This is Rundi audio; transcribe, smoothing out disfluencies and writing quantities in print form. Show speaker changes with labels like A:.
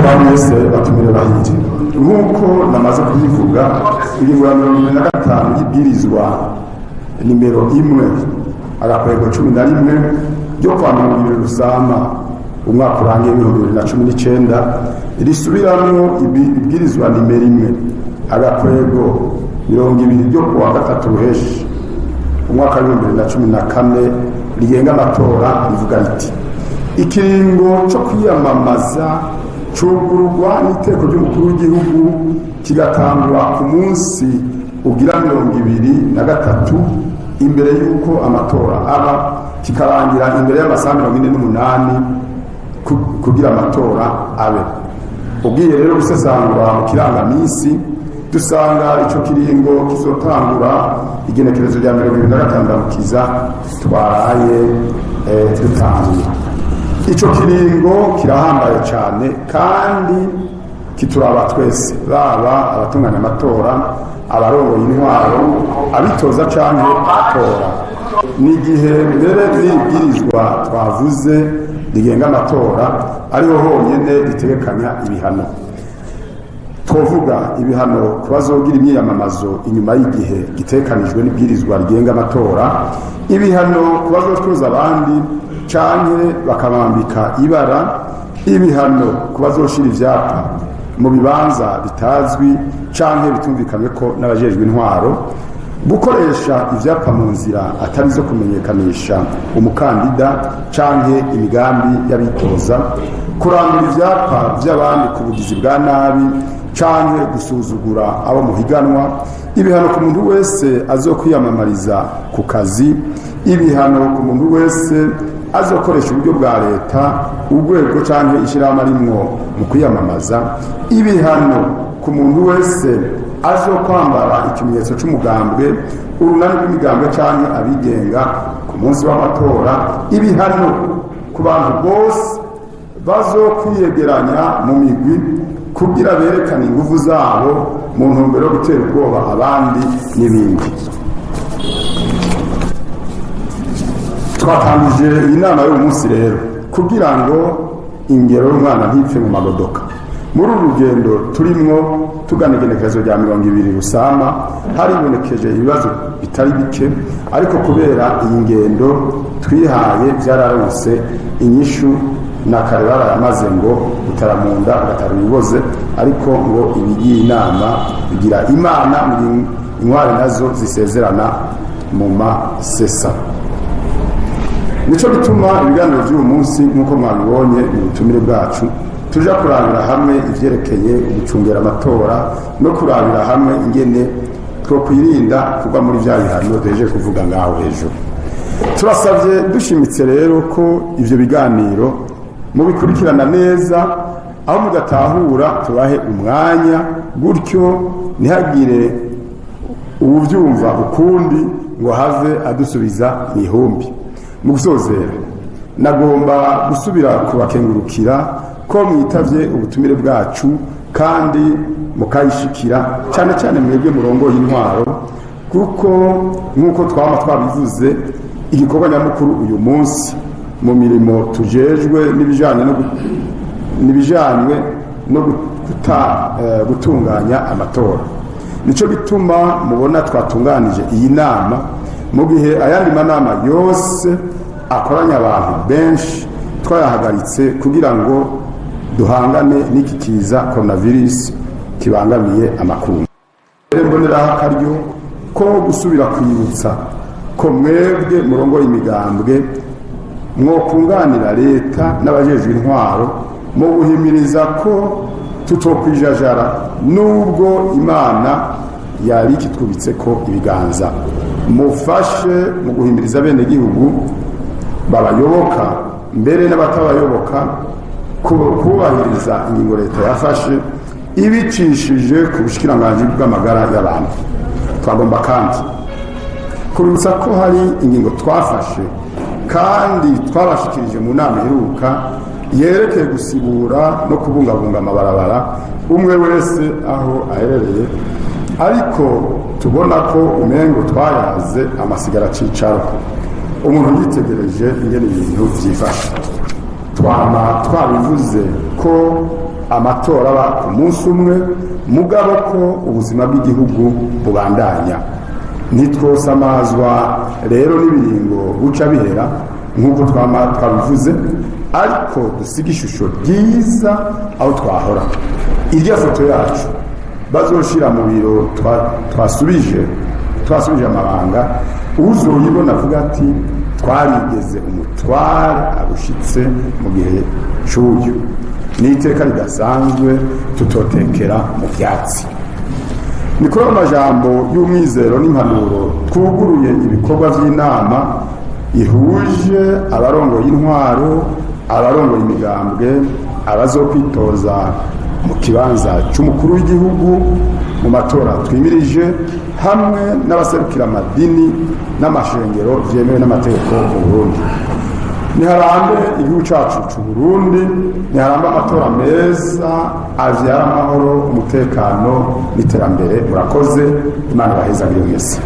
A: Ndabona mwese batumire bahije. Nk'uko namaze kubivuga, ingingo ya 25 y'ibwirizwa nimero 1/11 ryo kwa 20 Rusama umwaka urangiye 2019, risubiramwo ibwirizwa nimero 1/20 ryo kuwa 3 Ruheshi umwaka wa 2014 rigenga amatora, rivuga riti: "Ikiringo cyo kwiyamamaza cugururwa n'iteko ry'umukuru w'igihugu, kigatangura ku munsi ugira 23 imbere y'uko amatora aba, kikarangira imbere y'amasaha 48 kugira amatora abe." Ubwiye rero gusesangura mu kirangaminsi, dusanga ico kiringo kizotangura igenekerezo rya 25 Ndamukiza twaraye dutanguye. Ico kiringo kirahambaye cyane kandi kituraba twese, baba abatunganya amatora, abarongoye intwaro, abitoza canke abatora. Ni igihe mbere n'ibwirizwa twavuze rigenga amatora ariho honyene ritegekanya ibihano. Twovuga ibihano ku bazogira imyiyamamazo inyuma y'igihe gitekanijwe n'ibwirizwa rigenga amatora, ibihano ku bazotwoza abandi canke bakabambika ibara, ibihano ku bazoshira ivyapa mu bibanza bitazwi canke bitumvikanwe ko n'abajejwe intwaro, gukoresha ivyapa mu nzira atari zo kumenyekanisha umukandida canke imigambi y'abitoza, kurangura ivyapa vy'abandi ku bugizi bwa nabi canke gusuzugura abo muhiganwa, ibihano ku muntu wese azokwiyamamariza ku kazi, ibihano ku muntu wese azokoresha uburyo bwa leta, urwego canke ishirahamwe arimwo mu kwiyamamaza, ibihano ku muntu wese azokwambara ikimenyetso c'umugambwe, urunani rw'imigambwe canke abigenga ku munsi w'amatora, ibihano ku bantu bose bazokwiyegeranya mu migwi kugira berekane inguvu zabo mu ntumbero yo gutera ubwoba abandi, n'ibindi. Twatangije iyi nama y'uyu munsi rero kugira ngo ingero y'umwana ntipfe mu magodoka. Muri uru rugendo turimwo tugana igenekerezo rya 20 Rusama, haribonekeje ibibazo bitari bike, ariko kubera iyi ngendo twihaye byararonse inyishu. Na kare barayamaze ngo utaramunda ugatara ibiboze, ariko ngo ibigiye inama bigira imana, intwari nazo zisezerana mu masesa. Nico gituma ibiganiro by'uyu munsi, nk'uko mwabibonye mu butumire bwacu, tuja kurabira hamwe ivyerekeye ugucungera amatora no kurabira hamwe ingene twokwirinda kugwa muri vya bihano duhejeje kuvuga ngaho hejuru. Turasavye dushimitse rero ko ivyo biganiro mubikurikirana neza, aho mudatahura tubahe umwanya, gutyo ntihagire uwuvyumva ukundi ngo have adusubiza mu ihumbi. Mu gusozera, nagomba gusubira kubakengurukira ko mwitavye ubutumire bwacu kandi mukayishikira, cyane cyane mwebwe murongoye intwaro, kuko nk'uko twama twabivuze, igikorwa nyamukuru uyu munsi mu mirimo tujejwe n'ibijanywe no gutunganya amatora. Nico gituma mubona twatunganije iyi nama mu gihe ayandi manama yose akoranya abantu benshi twayahagaritse, kugira ngo duhangane n'iki kiza coronavirus kibangamiye amakungu. Rero mboneraho akaryo ko gusubira kwibutsa ko mwebwe murongoye imigambwe mwokunganira leta n'abajejwe intwaro mu guhimiriza ko tutokwijajara, nubwo Imana yari ikitwubitse ko ibiganza. Mufashe mu guhimiriza bene gihugu babayoboka, mbere n'abatabayoboka, kubahiriza ingingo leta yafashe ibicishije ku bushikiranganji bw'amagara y'abantu. Twagomba kandi kubibutsa ko hari ingingo twafashe kandi twabashikirije mu nama iheruka yerekeye gusibura no kubungabunga amabarabara, umwe wese aho aherereye, ariko tubona ko umengo twayaze amasigara cicaro umuntu yitegereje ingene ibintu vyifashe. Twama twabivuze ko Amatora aba ku munsi umwe, mugabo ko ubuzima bw'igihugu bubandanya. Ntitwosamazwa rero n'ibiringo buca bihera nk'uko twabivuze, ariko dusiga ishusho ryiza aho twahora. Irya foto yacu bazoshira mu biro twasubije amabanga, uzoyibona avuga ati: "Twarigeze umutware arushitse mu gihe cy'uyu." Ni iteka ridasanzwe tutotekera mu byatsi. Ni kuri ayo majambo y'umwizero n'impanuro twuguruye ibikorwa by'inama ihuje abarongoye intwaro, abarongoye imigambwe, abazokwitoza mu kibanza cy'umukuru w'igihugu mu matora twimirije, hamwe n'abaserukira amadini n'amashengero byemewe n'amategeko mu Burundi. Niharambe igihugu cyacu cy'u Burundi, niharambe amatora meza avyara amahoro, umutekano n'iterambere. Murakoze, Imana ibahezagire mwese.